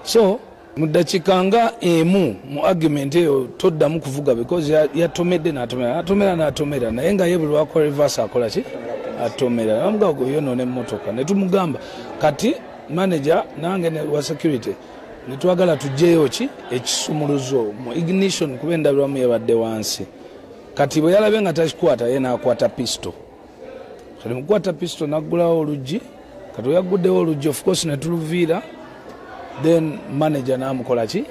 So mu ddakiika nga emu mu argument eyo toddamu kuvuga, because yatomedde n'atomera, n'atomera, n'atomera, naye nga ye buli lwakola reverse akola ki? Atomera. Namugamba, "Yonoona emmotoka." Ne tumugamba kati manager nange wa security netwagala tugyeyo ki ekisumuluzo mu ignition, kuba endabirwamu yabadde wansi. Kati bwe yalabye nga takikwata, ye n'akwata pistol. Kati mukukwata pistol naggulawo oluggi. Kati weyaguddewo oluggi, of course netuluviira. Then manager namukola ki?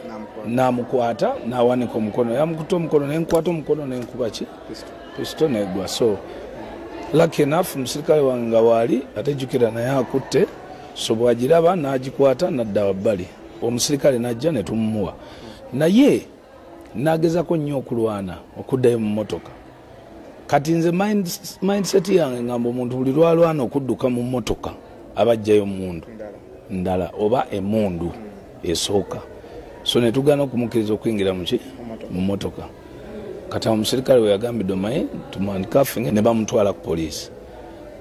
Namukwata, nawanika omukono. Yamukuta omukono, nenkwata omukono, nenkuba ki? Pistol negwa. So lucky enough omusirikale wange nga waali, ate jjukira naye akutte, so bwagiraba n'agikwata nadda wabbali. Omusirikale najja netumumuwa, naye nagezako nnyo okulwana okuddayo mu motoka. Kati nze mindset yange ngamba omuntu buli lwalwana okudduka mu motoka abajjayo mundu ndala oba emundu esooka. So netugana okumukkiriza okuyingira muki? Mu motoka. Kati awo omusirikale we yagambidde, omanyi tumu handcuffing, ne bamutwala ku poliisi.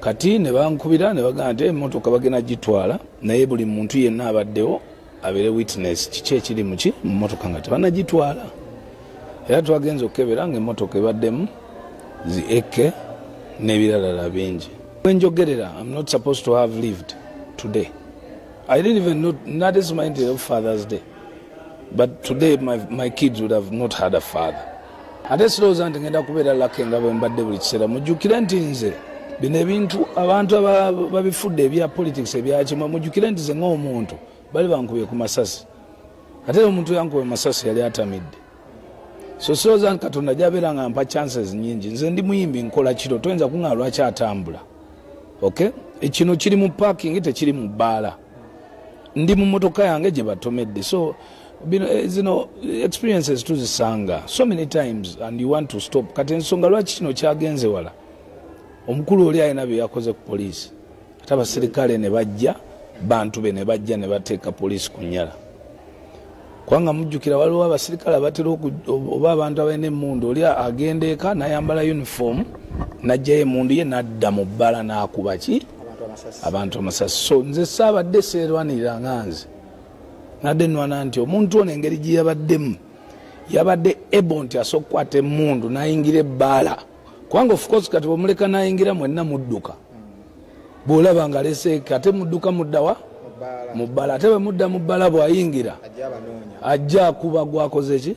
Kati ne bankubira ne bagamba nti emotoka bagenda gitwala, naye buli muntu yenna abaddewo abeere witness kiki ekiri muki? Mu motoka nga tebanagitwala. Era twagenza okukebera nga emotoka ebaddemu zi AK n'ebiralala bingi. Wenjogerera, I'm not supposed to have lived today. I didn't even know, not simanyi nti Father's Day, but today my kids would have not had a father. Ate sirowooza nti ngenda kubeera lucky nga bwe mbadde buli kiseera. Mujjukire nti nze bino ebintu abantu babifudde ebya politics ebyakimwe. Mujjukire nti nze ng'omuntu bali bankubye ku masasi, ate omuntu yankubye masasi yali atamidde. So sirowooza nti Katonda gyabeera nga mpa chances nyingi. Nze ndi muyimbi, nkola kiro, toyinza kuŋŋaa lwaki atambula. Okay, kino kiri mu parking, tekiri mu bbaala. Ndi mu motoka yange gye batomedde. So bino zino experiences tuzisanga so many times and you want to stop. Kati ensonga lwaki kino kyagenze wala, omukulu oli alina bye yakoze ku poliisi, ate abasirikale ne bajja, bantu be ne bajja ne bateeka poliisi ku nnyala. Kubanga mujjukira waliwo abasirikale abatera oba abantu abalina emundu, oli agenda eka nayambala uniform, najjayo emundu ye, nadda mu bbala n'akuba ki? Abantu amasasi. So nze saabadde seerwanirira nga nze nadde nwana nti omuntu ono engeri gye yabaddemu, yabadde able nti asobola okukwata emundu n'ayingira ebbaala. Kubanga of course kati bwemuleka n'ayingira, mwenna mudduka. Bw'olaba nga aleseeko, ate mudduka muddawa? Mu bbala. Ate bwe mudda mu bbala, bw'ayingira ajja akuba gwakoze ki?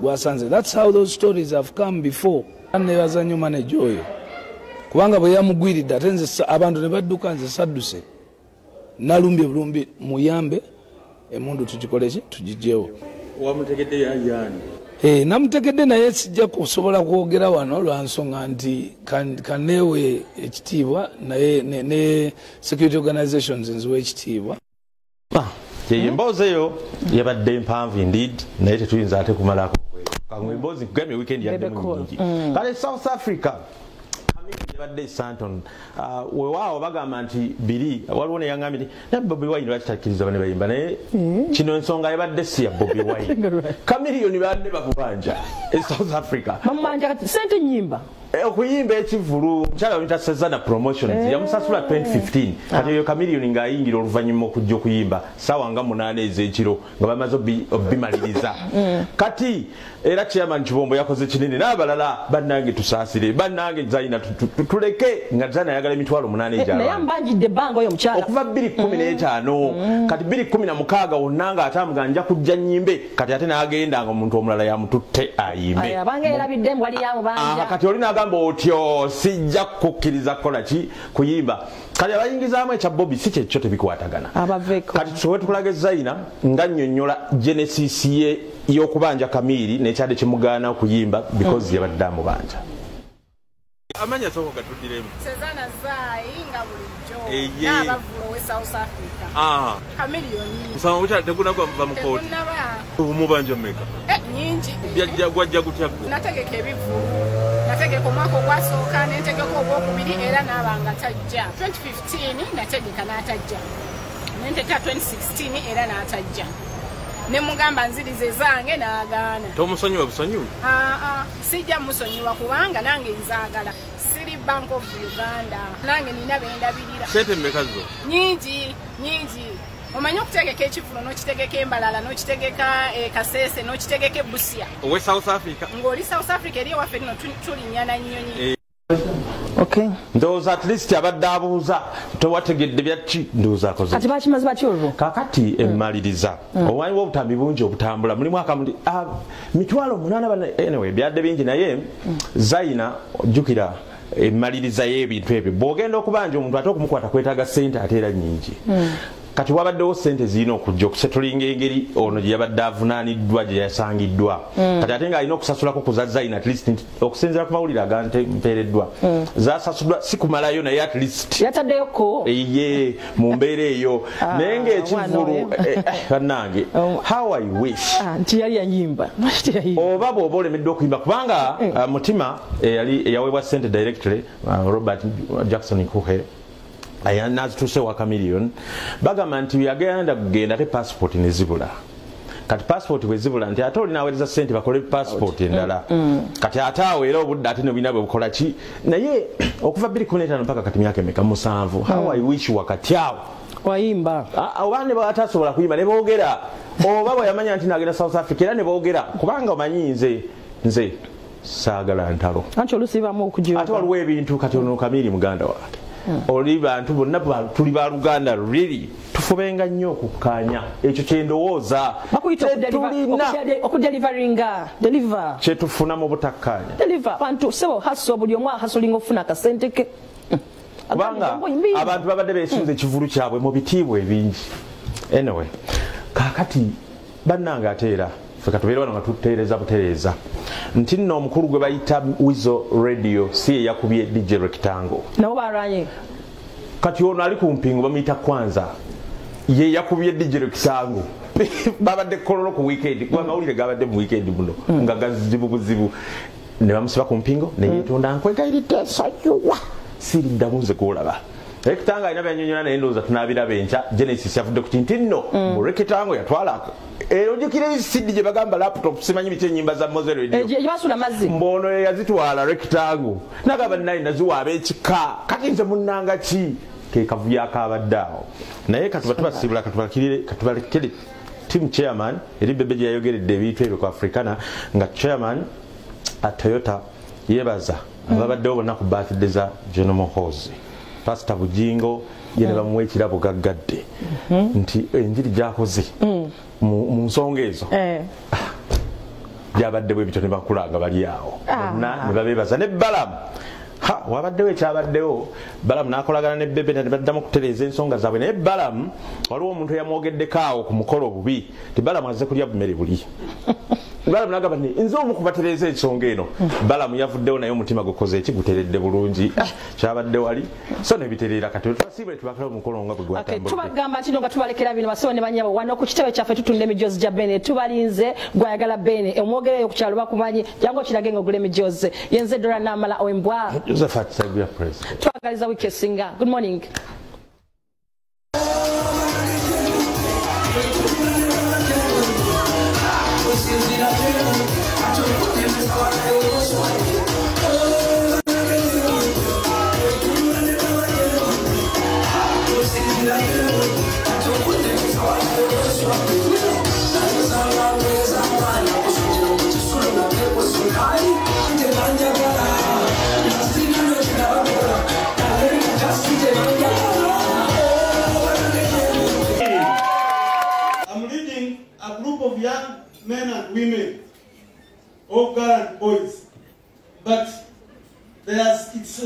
Gwasanze. That's how those stories have come before. Nebaza nnyo manager oyo, kubanga bwe yamugwiridde, ate nze abantu ne badduka, nze sadduse, nalumbye bulumbi muyambe emundu tugikole ki? Tugigyewo. Wamutegedde yaani? Eh, namutegedde, naye sijja kusobola kwogera wano lwa nsonga nti kaneewe ekitiibwa, naye ne security organizations nziwa ekitiibwa. Yeyo emboozi eyo yabadde mpanvu indeed, naye tetuyinza ate kumalako emboozi. Nkugambye weekend yaddemu nyingi. Kale South Africa yabadde Sandton. Weewaawo bagamba nti biri waliwo neyaŋambye nti naye Bobi Wine lwaki takkiriza bane bayimba, naye kino ensonga yabadde si ya Bobi Wine. Chameleone badde bakubanja e South Africa. Bamubanja kati sente nyimba. Okuyimba ekivulu. Omukyala bamuyita Sezana Promotions, yamusasula 2015. Kati oyo Chameleone ng'ayingira oluvannyuma okujja okuyimba saawa nga 8 ez'ekiro nga bamaze obimaliriza. Kati era chairman Kibombo yakoze kinene n'abalala. Bannange tusaasire, bannange Zaina tuleke nga Zaina ayagala 8,000 naye egy'abantu. Amubanjidde ebbanga oyo omukyala. Okuva 2015, kati 2016 wonna nga atamuga nja kujja nnyimbe. Kati ate n'agenda nga omuntu omulala yamututte ayimbe. Aye, abanga erabidde mbu wali yamubanja. Kati oli n'agamba otyo, sijja kukkiriza kukola ki? Kuyimba. Kati abayingizaamu ekya Bobi, si kyekyo, tebikwatagana. Abaveeko. Kati tusobole tukulaga Zaina nga nnyonnyola genesis ye y'okubanja Kamiri nekyadde kimugaana okuyimba because yabadde amubanja. Amanya sooka gatuddiremu. Sezana Zaayi nga bulijjo. Eye. N'abavvulo we South Africa. Chameleone. Musango gukyali tegunagwa mu kooti? Tegunnaba. Omubanja mmeka? Eh, nyingi. Byajja gwajja gutya gwe? Nategeka ebivvulu, nategeka omwaka ogwasooka, nentegeka ogwokubiri, era naaba nga tajja. 2015 nategeka n'atajja, nentegeka 2016 era n'atajja, ne mugamba nzirize zange n'agaana. Tomusonyiwa busonyiwi? Aa, sijja musonyiwa kubanga nange nzaagala. Siri Bank of Uganda, nange nina bendabirira. Sente mmeka zo? Nyingi nyingi. Omanyi okutegeka ekivvulu n'okitegeka embalala n'okitegeka Kasese n'okitegeka ebusia owe South Africa ng'oli South Africa eri ewaffe nno tulinnya na nnyonyi. Okay. Ndowooza at least abadde abuuza towategedde byaki, ndowooza akoze. Kati bakimaze batya olwo? Kakati emmaliriza owanyiwa obutambi bungi obutambula, mulimu akamuti 800,000 anyway byadde bingi, naye Zaina jjukira emmaliriza y'ebintu ebyo bw'ogenda okubanja omuntu ate okumukwata kwetaaga ssente ate era nnyingi. Kati wabaddewo ssente zirina okujja okusetulinga engeri ono gye yabadde avunaaniddwa gye yasangiddwa. Kati ate ng'alina okusasulako ku za Zaina at least okusinziira ku mawulire agampeereddwa zasasuddwa si kumalayo, naye at least yataddeyoko ye mu mbeera eyo. Naye ng'ekivvulu bannange, how I wish nti yali yayimba oba bw'oba olemeddwa okuyimba, kubanga Mutima eyali eyaweebwa ssente directly Robert Jackson Nkuhe nazituuse wa Chameleone, bagamba nti yagenda kugenda ate passport nezibula. Kati passport bwe zibula nti ate olina aweereza ssente bakole passport endala. Kati ate awo era obudde ate nebulina bwe bukola ki, naye okuva 2015 mpaka kati myaka emeka, 7. How I wish wakati awo wayimba oba ne batasobola kuyimba ne boogera, oba bwe yamanya nti nagenda South Africa era ne boogera, kubanga omanyi nze saagala ntalo anti olusiibamu okujoga. Ate waliwo ebintu kati ono Kamiri muganda wange, oli bantu bonna tuli baluganda, really tufubenga nnyo okukkaanya, ekyo kyendowooza okudeliveringa deliver kyetufuna mu butakkaanya deliver abantu sebo haso buli omu ahasolinga okufuna akasente ke, kubanga abantu babadde beesunze ekivulu kyabwe mu bitiibwa ebingi. Anyway, kaakati bannange ate era ffe katubeere wano nga tuteereza butereeza nti nno omukulu gwe bayita Weasel Radio si ye yakubye DJ Rectangle, nabo balwanye. Kati ono ali ku mpingu bamuyita Kwanza, ye yakubye DJ Rectangle. Babadde Kololo ku weekend, kuba amawulire gabadde mu weekend muno nga gazibu buzibu, ne bamusiba ku mpingo neyetonda nkwegayiridde nsonyiwa siriddamu nze gwolaba. Rectangle alina byanyonyola, naye ndowooza tunaabiraba enkya. Genesis yavudde ku kinti nno mu Rectangle yatwala era ojjukira CD gye bagamba laptop simanyi biki ennyimba za Mowzey Radio basula mazzi, mbono ye yazitwala Rectangle nagamba naye naziwa ab'ekika, kati nze munnanga ki ke kavuyo akabadde awo. Naye katuba tubasiibula katubalekere team chairman eri Bebe gye yayogeredde ebintu ebyo ku Africana, nga chairman a Toyota yebaza ababaddewo bonna ku birthday za General Muhoozi, Pastor Bujingo ye ne bamuwa ekirabo gaggadde nti enjiri gy'akoze mu nsonga ezo gyabadde bwe bityo ne bakula nga bali awo bonna ne babeebaza. Ne Balamu wabaddewo ekyabaddewo, Balamu n'akolagana ne Bebe ne baddamu okutereeza ensonga zaabwe, naye Balamu waliwo omuntu eyamwogeddeko awo ku mukolo obubi nti Balamu azze kulya bumere buli. Balamu n'agamba nti nze omu kubatereeza ensonga eno. Balamu yavuddewo naye omutima gukoze eki guteredde bulungi, kyabadde wali so ne bitereera. Kati tubasiibule tubakole omukolo nga bwe gwatambudde. Tubagamba nti nga tubalekera bino basebo ne bannyabo wano ku kitebe kyaffe tutunda emijoozi gya Bene, tubalinze gwayagala Bene omwogereyo ku kyalo bakumanyi, jangu okirage ng'ogula emijoozi. Yenze Dora Namala Owembwa, Josephat Seguya president. Twagaliza wiiki esinga. Good morning. I'm leading a group of young men and women, all girls and boys, but it's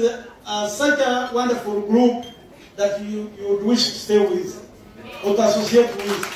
such a wonderful group that you would wish to stay with or to associate with.